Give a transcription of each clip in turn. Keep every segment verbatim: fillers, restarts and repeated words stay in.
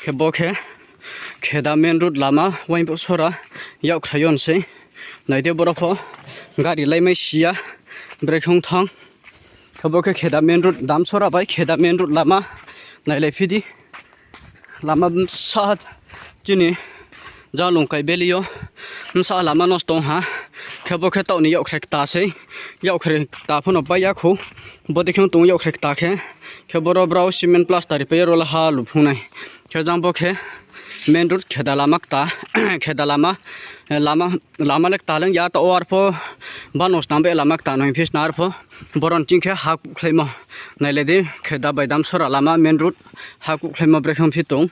Khe bo khe Kheda main road lama, Waingbouh sora, yakkhrai yo ni sei. Nai di boro pho gari laimai si ya, brekhe ong thanng. Khe bo khe Kheda main road, Damsora bai Kheda main road lama, nailai phi di. Lama bsa chini Jalungkai valley yo bsa lama nosto ong ha. Khe bo khe taoh ni yakkhrai kta sei, yakkhrai kta pho no pai ya khou. Bodei khe ong tong yakkhrai kta khe. Khe boro brao cement plaster ripai ye ro le ha luphung nai. Khe jang bo khe main road Kheda lama kta, Kheda lama, lama le kta leng ya, taoh wo arpho bano snam bai lama kta no hing phi sna arpho. Boro ni ching khe ha kuhkhlaimo. Nailai di, Kheda bai Damsora lama main road ha kuhkhlaimo brekhe ong phi tong.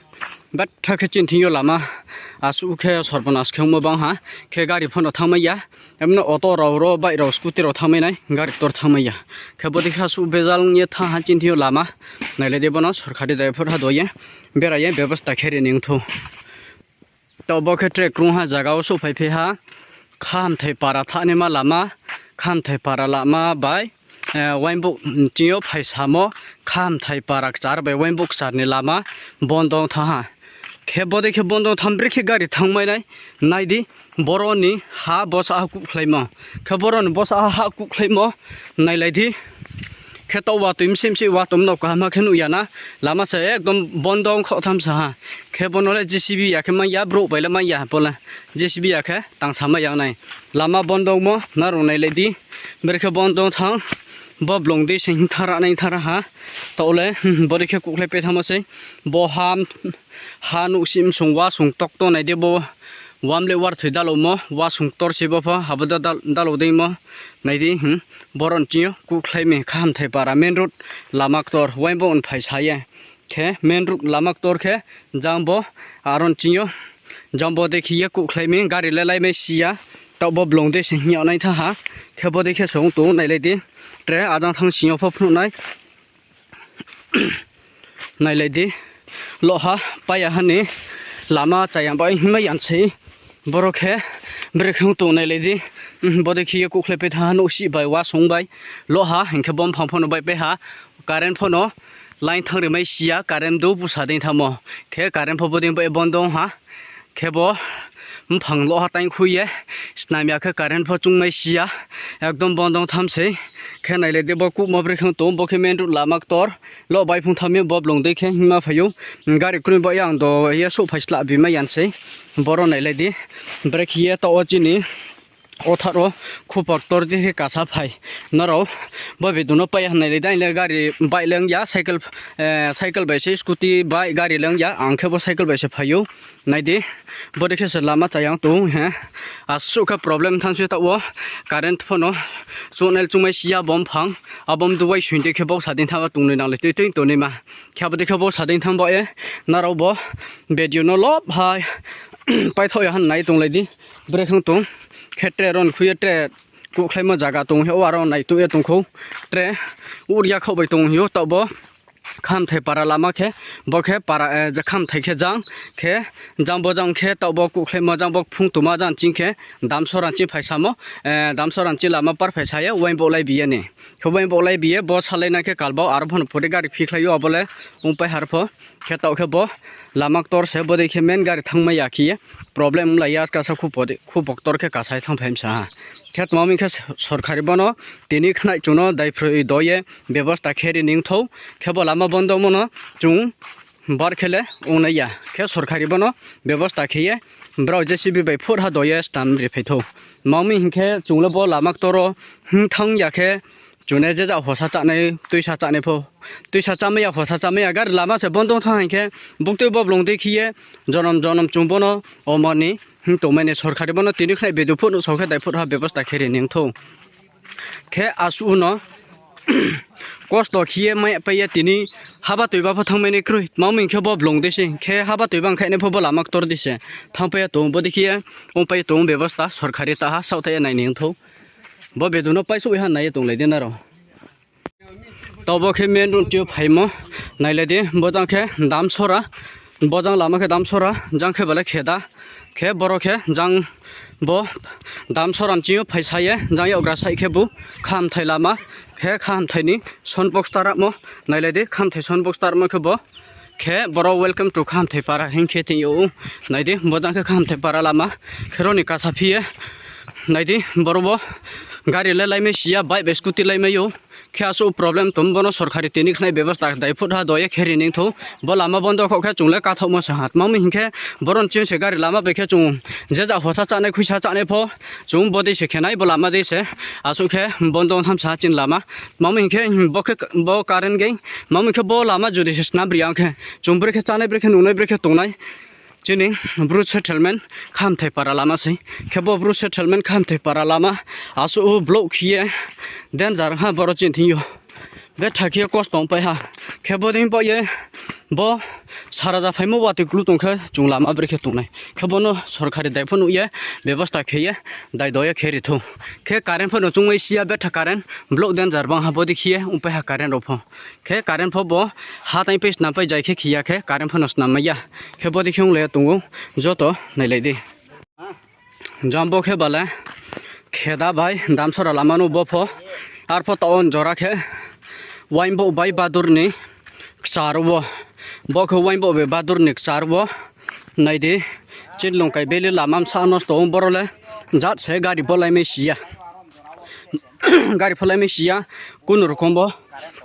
Betha khe chini thing yo lama asuh khe sorbonas khe ongmo bang ha. Khe gari pho no thanngmai ya. Emno auto rao ro, bike rao, scooty rao thanngmai nai, gari ktor thanngmai ya. Khe bodei khe asuh bejal ong ye thanng ha chini thing yo lama. Nailai di bono sorkari daiphor ha do ye bera ye bebosta khe ri ni ong thou. Taoh bo khe tre krungha zaga wo souhphai phi ha. Khahamthai para thanngnaima lama, Khahamthai para lama bai, Waingbouh ching yo phaisamo, Khahamthai para kchar bai Waingbouh kchar ni lama bondo ong thanng ha. Khe bodei khe bondo ong thanng, brekhe gari thanngmai nai, nai di, boro ni ha bosa ha kuhkhlaimo. Khe boro ni bosa ha kuhkhlaimo, nailai di. Khe taoh watoi msih msih watoi no kaham khe nuh ya na, lama se ekdom bondo ong khaoh tham sa ha. Khe bono le J C B ya khe mai ya, brouh bai le mai ya, bo le J C B ya khe tangsa mai ya nai. Lama bondo ongmo nrao nailai di, brekhe bondo ong thanng, bo blung dei se hingthara nai thara ha, taoh le, bodei khe kuhkhlai pai thanngmo sei, bo ha, ha nuhsih msung wasung tokto nai di bo, wam le warthoi daloumo, wasung ktor se bo pho, abo da-, dalou deimo, nai di, boro ni ching yo kuhkhlai mi Khahamthai para main road lama ktor, Waingbouh ni phaisa ye. Khe main road lama ktor khe, jang bo, aro ni ching yo, jang bo dei khe ye kuhkhlai mi, gari le laimai si ya, taoh bo blung dei se hing yag nai thanng ha, khe bodei khe se ong tong nailai di, tre ajang thanng sing yo pho phnuh nai. Nailai di, loh ha pai ya ha ni lama chayang bai hingmai ya sei. Boro khe brekhe ong tong nailai di, bodei khe ye kuhkhlai pai thanng ha, nuhsih bai wasung bai. Loh ha hing khe bo mphang pho no baihpai ha, current pho no line thanng rimai si ya, current do busa dei thanngmo. Khe current pho bodei bai bondo ong ha. Khe bo mphang loh ha taingkhui ye, snam ya khe current pho chungmai si ya, ekdom bondo ong tham sei. Khe nailai di bo kuhmo brekhe ong tong, bo khe main road lama ktor, loh bai phung tham ye bo blung dei khe hingma phai ou. Gari kroi bo yang do ye souhphai slah bimai ya sei. Boro nailai di, brekhe ye taoh wo chini othar wo khupor ktor dei khe kasa phai. Nrao bo video no pai ya nailai di, ang le gari, bike le ong ya, cycle, cycle bai se, scooty, bike, gari le ong ya, ang khe bo cycle bai se phai ou. Nai di, bodei khe se lama chayang tong he. Asuh khe problem thanng se taoh wo, current pho no chunel chungmai si ya bo mphang, abo mdu wai soi dei khe bausa dei thanng ba tongnoi nang le tui tui tongnaima. Khe abo dei khe bausa dei thanng ba ye, nrao bo video no lob ha paithaoh ya ha nai tonglai di. Brekhe ong tong khe tre ron khui ye tre kuhkhlaimo zaga tong hi ou, aro nai tuh ye tong khou. Tre ur ya khaoh bai tong hi ou, taoh bo Khahamthai para lama khe, bo khe para, Khahamthai khe jang, khe jang bo jang khe taoh bo kuhkhlaimo jang bo phung tongma jang ching khe Damsora ching phaisamo, Damsora ching lama par phaisa ye Waingbouh lai bi ye ni. Khe Waingbouh lai bi ye bo salai na khe kalbao aro pho no pore gari phikhlai ou abo le ongpai har pho. Khe taoh khe bo lama ktor se, bodei khe main gari thanngmai ya khe ye problem lai ya kasa khupor ktor khe kasai thanngphai msa ha. Khe tma mi khe sorkari bono tini khnai chung no daiphroi do ye bebosta khe ri ni ong thou. Khe bo lama bondo mo no chung bar khe le ongnai ya. Khe sorkari bono bebosta khe ye brao J C B bai phut ha do ye stam ri phai thou. Tma mi hing khe chung le bo lama ktor wo hing thanng ya khe chung ne je ja hosa chánai, tuisa chánai pho. Tuisa chámai ya, hosa chámai ya, gari lama se bondo thanng hing khe, buktui bo blung dei khe ye, jonom jonom chung bono omo ni hing tongmai ni sorkari bono tini khnai video phut no sao khe dai phut ha bebosta khe ri ni ong thou. Khe asuh no kosto khe ye mai pai ye tini haba toiba pho thanngmai nai kroi. Tma mi hing khe bo blung dei se, khe haba toiba ongkhainai pho bo lama ktor dei se. Thanngpai ye tong, bodei khe ye ongpai ye tong bebosta sorkari ta ha saohthaih ye nai ni ong thou. Bo video no paisouh ha nai ye tonglai di nrao. Taoh bo khe main road ching yo phaimo, nailai di, bo jang khe Damsora, bo jang lama khe Damsora, jang khe bale Kheda, khe boro khe jang bo Damsora ni ching yo phaisa ye, jang yakgra side khe bu Khahamthai lama, khe Khahamthai ni sound box taramo, nailai di, Khahamthai sound box taramo khe bo Khe boro welcome to Khamthai para hing khe thing yo. Nai di, bo jang khe Khamthai para lama. Khe ro ni kasa phi ye. Nai di, boro bo gari le laimai si ya, bike bai scooty laimai ou. Khe asuh problem tong, bono sorkari tini khnai bebosta dai phut ha do ye khe ri ning thou. Bo lama bondo kho khe chung le kathaohmo sa ha. Tma mi hing khe, boro ni ching se gari lama bai khe chung je ja hotha chánai khuisa chánai pho, chung bodei se khe nai, bo lama dei se. Asuh khe bondo tham sa ha chini lama. Tma mi hing khe, bo khe, bo current gei. Tma mi khe bo lama jodi se snam ri ya khe, chung brekhe chánai, brekhe nungnai, brekhe tongnai. Chini Bru settlement Khamthai para lama sei. Khe bo Bru settlement Khamthai para lama asuh block khe ye danger ha boro chini thing yo. Betha khe kosto ongpai ha. Khe bodei bo ye bo sara ja phaimo watoi klu tong khe chung lama brekhe tongnai. Khe bono sorkari dai pho nuh ye, bebosta khe ye, dai do ye khe ri thou. Khe current pho no chungmai si ya, betha current, block danger bang ha bodei khe ye ongpai ha current rao pho. Khe current pho bo ha tang pai snam pai jai khe khe ya khe current pho no snam mai ya. Khe bodei khe onglai ye tong ou, joto nailai di. Jang bo khe bale Kheda bai Damsora lama no bo pho. Arpho taoh wo jora khe Wainbouh bai Badur ni kchar wo. Bo khe Wainbouh bai Badur ni kchar wo. Nai di, chini Longkai Valley lama bsa nosto ong boro le jat se gari pho laimai si ya. Gari pho laimai si ya, kunu rokom bo.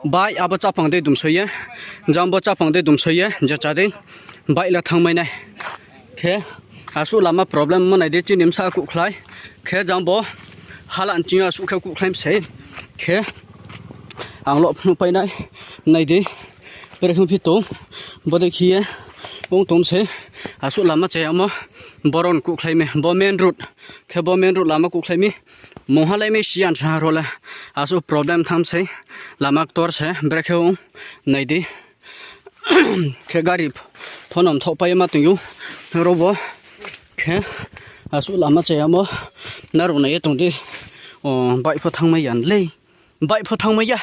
Bai abo cháphang dei dumsoi ye, jang bo cháphang dei dumsoi ye, je chá dei, bai le thanngmai nai. Khe asuh lama problem mo nai di, chini bsa kuhkhlai. Khe jang bo hala nching yo asuh khe kuhkhlai mi sei. Khe ang lo phnuh pai nai, nai di. Brekhe phi tong, bodei khe ye ong tong sei. Asuh lama chayamo, boro ni kuhkhlai mi, bo main road. Khe bo main road lama kuhkhlai mi. Mungha lai mi si ya sa ha ro le. Asuh problem tham sei. Lama ktor se, brekhe ong, nai di. Khe gari pho no mthoh pai ye ma tong ou. Ro bo. Khe asuh lama chayamo. Nrao nai ye tong di. O, bike pho thanngmai ya lei. Bike pho thanngmai ya.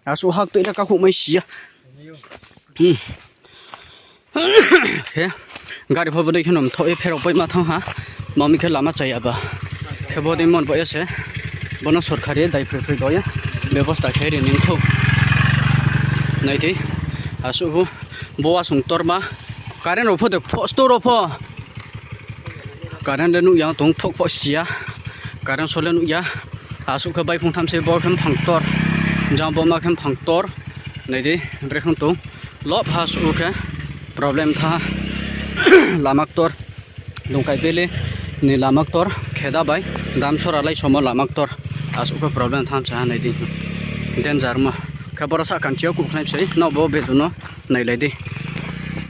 Asuh haktoi le kakhouhmai si ya. Khe gari pho bodei khe no mthoh ye pherao pai ma thanng ha. Tma mi khe lama chaya ba. Khe bodei mon bo ye se. Bono sorkari dai phri phri do ye bebosta khe ri ning thou. Nai di. Asuh hu. Bo wasung ktorma. Current rao pho de pho, store rao pho. Current le nuh ya tong, phoh phoh si ya. Current so le nuh ya. Asuh khe baiphung tham sei, bo khe mphang ktor. Jang bo ma khe mphang ktor. Nai di, brekhe tong. Lop ha asuh khe problem tha. Lama ktor. Longkai Valley ni lama ktor. Kheda bai Damsora laisomo lama ktor. Asuh khe problem tham sa ha nai di. Danger ma. Khe boro sahkanchi yo kuhkhlai mi sei. Nrao bo video no nailai di.